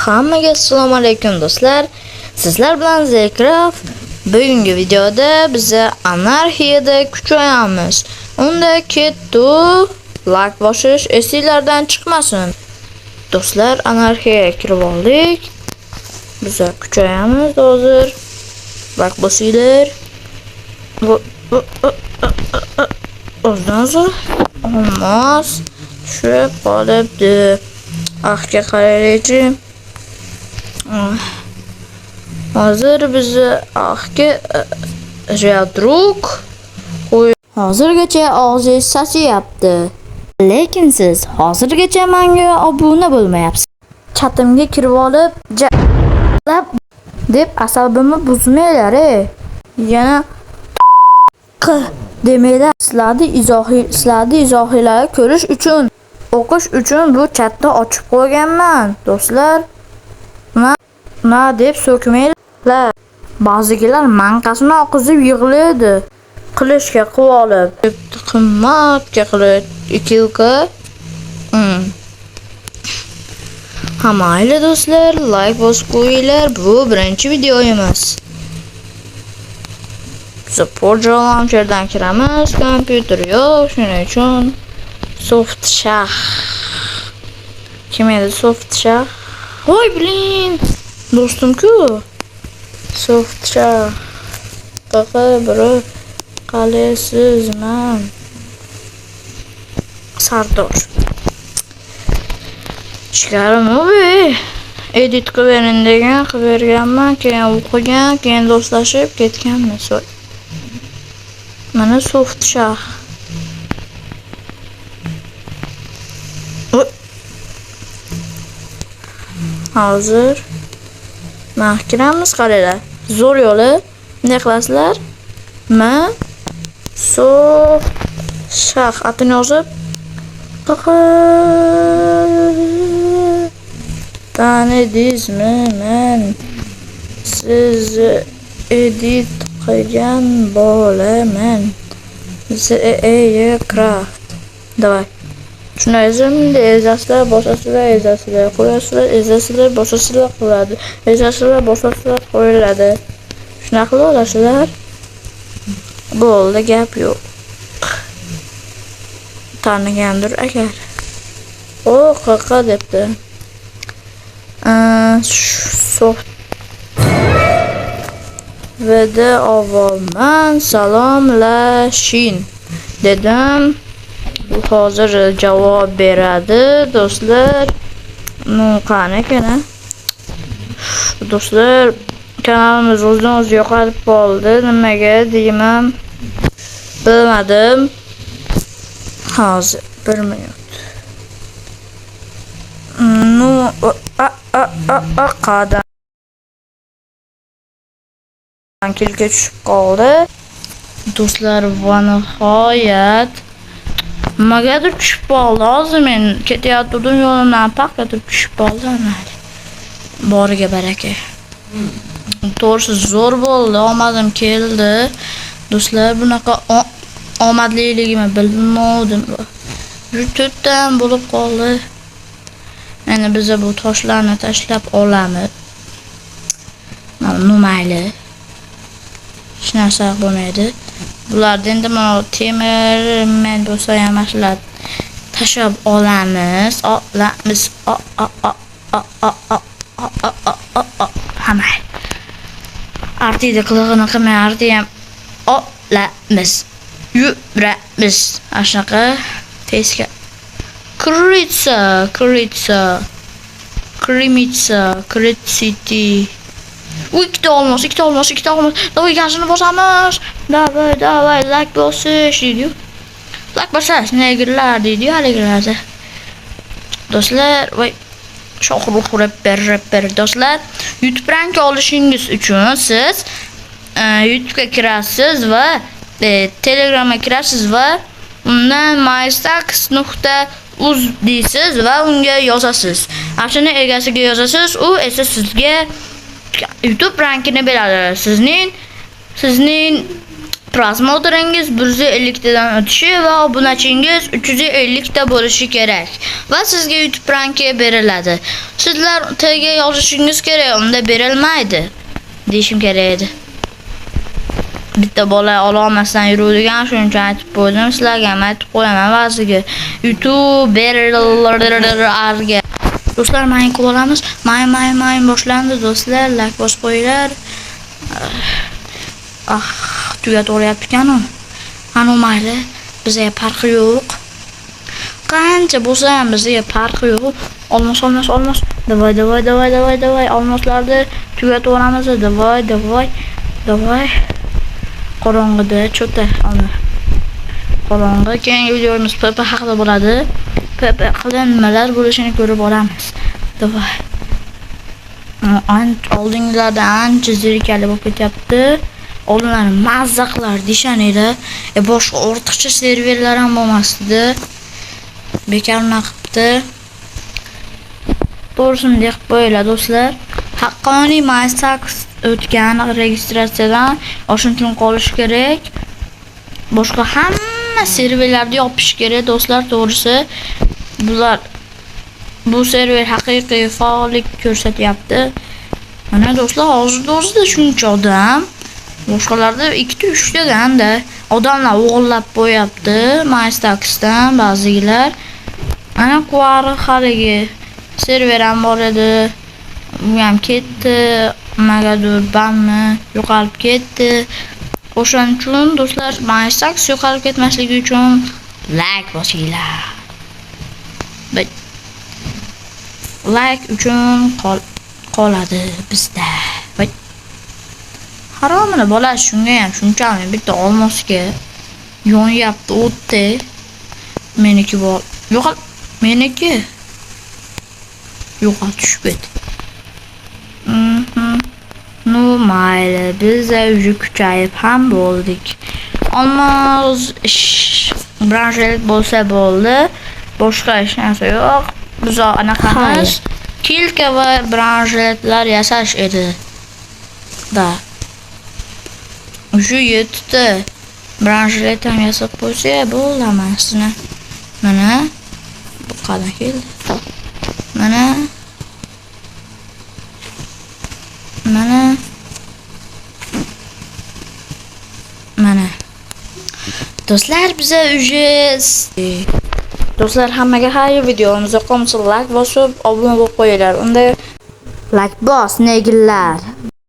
Hammaga assalomu alaykum do'stlar. Sizlar bilan Zcraft. Bugungi videoda biza anarxiyada kuchayamiz. Unda ketdi. Like bosish esinglardan chiqmasin. Do'stlar, anarxiyaga kirib oldik. Biza kuchayamiz hozir. Like bosinglar. Bu O'zdan o'zi olmos tushib qolibdi. Ahga qaraylikchi. Hozir bizni ahga друг hozirgacha og'zingiz sasiyapti. Lekin siz hozirgacha menga obuna bo'lmayapsiz. Chatimga kirib olib, lab deb asabimni buzmanglar, ey. Yana q demanglar. Sizlarni izohi, sizlarni izohinglarni ko'rish uchun, o'qish uchun bu chatni ochib qo'yganman, do'stlar. Na, na deb so'kmanglar. Ba'zilar manqasini oqizib yig'laydi. Qilishga qilib olib, qimmatga qilib ikilka. Ha, mayli do'stlar, like bosib qo'yinglar. Bu birinchi videomiz. Biz Forge Launcher'dan kiramiz. Kompyuter yo'q, shuning uchun Soft Shah. Kim edi Soft Shah? Voy, блин. Do'stim-ku. Soft Shah. Qaqa bro. Qalaysizman? Sardor. Ichkarim u edit qilib bering degan, qilib berganman, keyin o'qigan, keyin do'stlashib ketganmiz. Voy. Mana Soft Shah. Voy. Hozir mana kiramiz, qaranglar. Zo'r yo'li. Bunday qilasizlar. M Soft Shah atini yozib Qaqa tanidingizmi? Men sizni edit qilgan bolaman. Z E E Craft. Давай. Shunday bunday ezasizlar, bosasizlar, ezasizlar, qo'yasizlar, ezasizlar, bosasizlar qiladi. Ezasizlar, bosasizlar qo'yiladi. Shunaqa qilib olasizlar. Bo'ldi, gap yo'q. Tanigandir agar. O, QQ debdi. Soft VD avvalman salomlashin dedim. Bu hozir javob beradi do'stlar. Ну, qani ekan, a? Do'stlar, kanalimiz o'zidan o'zi yo'qolib qoldi. Nimaga deyman, bilmadim. Hozir bir minut. Ну, a a a a qadam kilga tushib qoldi. Do'stlar, va nihoyat nimagadir tushib qoldi. Hozir men ketayotgandim yo'limdan paq etib tushib qoldi. Mayli. Boriga baraka. To'g'risi zo'r bo'ldi, omadim keldi. Do'stlar, bunaqa omadliligimni bilmovdim. To'rtdan bo'lib qoldi. Endi biza bu toshlarni tashlab olamiz. Mana mayli. Hech narsa bo'lmaydi. Bularni endi mana temir men bo'lsa ham mana shular tashlab olamiz. Olamiz. O o o o o o o o o o o. Ha, mayli. Artiydi qilig'ini qilmay, arti ham olamiz. Yuramiz. Ana shunaqa tezga. Kritsa, kritsa. Krimitsa, Krit City. U ikkita olmos, ikkita olmos, ikkita olmos. Давай gazini bosamiz. Давай, давай, like bosish deydi-yu. Like bosish, negirlar deydi-yu haligilarda. Do'stlar, voy Shohruh rapper rapper do'stlar, YouTube rank olishingiz uchun siz YouTube'ga kirasiz va Telegramga kirasiz va undan mystax.uz deysiz va unga yozasiz. Shuni egasiga yozasiz, u esa sizga YouTube rankini beradi. Sizning Просмотр ingiz 150 tadan o'tishi va obunachingiz 350 ta bo'lishi kerak. Va sizga YouTube ranki beriladi. Sizlar TG yozishingiz kerak, unda berilmaydi deyishim kerak edi. Bitta bola ololmasdan yuradigan, shuning uchun aytib qo'ydim, sizlarga ham aytib qo'yaman ba'ziga. YouTuberlarga. Do'stlar, mayin qilib olamiz. Mayin, mayin, mayin boshlandi do'stlar, like bosib qo'yinglar. Ah, tugatib olyapti ekan u. Anu mayli, bizga farqi yo'q. Qancha bo'lsa ham bizga farqi yo'q. Olmos, olmos, olmos. Давай, давай, давай, давай, давай. Olmoslarni tugatib olamiz. Давай, давай. Давай. Qorong'ida cho'ta olma. Qorong'i. Keyingi videomiz PP haqida bo'ladi. PP haqida nimalar bo'lishini ko'rib olamiz. Давай. Ancha oldingilardan ancha zerikarli bo'lib ketyapti. Oldinlari mazza qilardi, ishoninglar. Boshqa ortiqcha serverlar ham bo'lmasdi. Bekor unaqa qilibdi. To'g'risini deb qo'yinglar do'stlar. Haqqoniy MyStax o'tgan registratsiyadan o'shuning uchun qolish kerak. Boshqa hamma serverlarni yopish kerak do'stlar, to'g'risi. Bular bu server haqiqiy faollik ko'rsatyapti. Mana do'stlar, hozirda o'zida shuncha odam. Boshqalarda ikkita, uchtaganda odamlar o'g'irlab qo'yapti MyStaxdan ba'zilar. Ana Quari haligi server ham bor edi. U ham ketdi. Nimagadir banmi yo'qolib ketdi. O'shaning uchun do'stlar, MyStax yo'qolib ketmasligi uchun like bosinglar. Like uchun qoladi bizda. Voy. Haromini bola shunga ham shunchami bitta olmosga yonyapti o'tdi. Meniki bor. Yo'qol, meniki. Yo'qol, tushib ketdi. Ну, mayli, biz уже kuchayib ham bo'ldik. Olmos ish бронежилет bo'lsa bo'ldi. Boshqa hech narsa yo'q. Biz anaqamiz кирка va бронежилет lar yasash edi. Da. Shu yettita бронежилет ham yasab qo'ysa bo'ldi hammasini. Mana bu qanaqa keldi? Mana, mana, mana. Do'stlar, biza уже. Do'stlar, hammaga xayr, videomiz yoqqan bo'lsa like bosib, obuna bo'lib qo'yinglar. Unda like bos, negillar.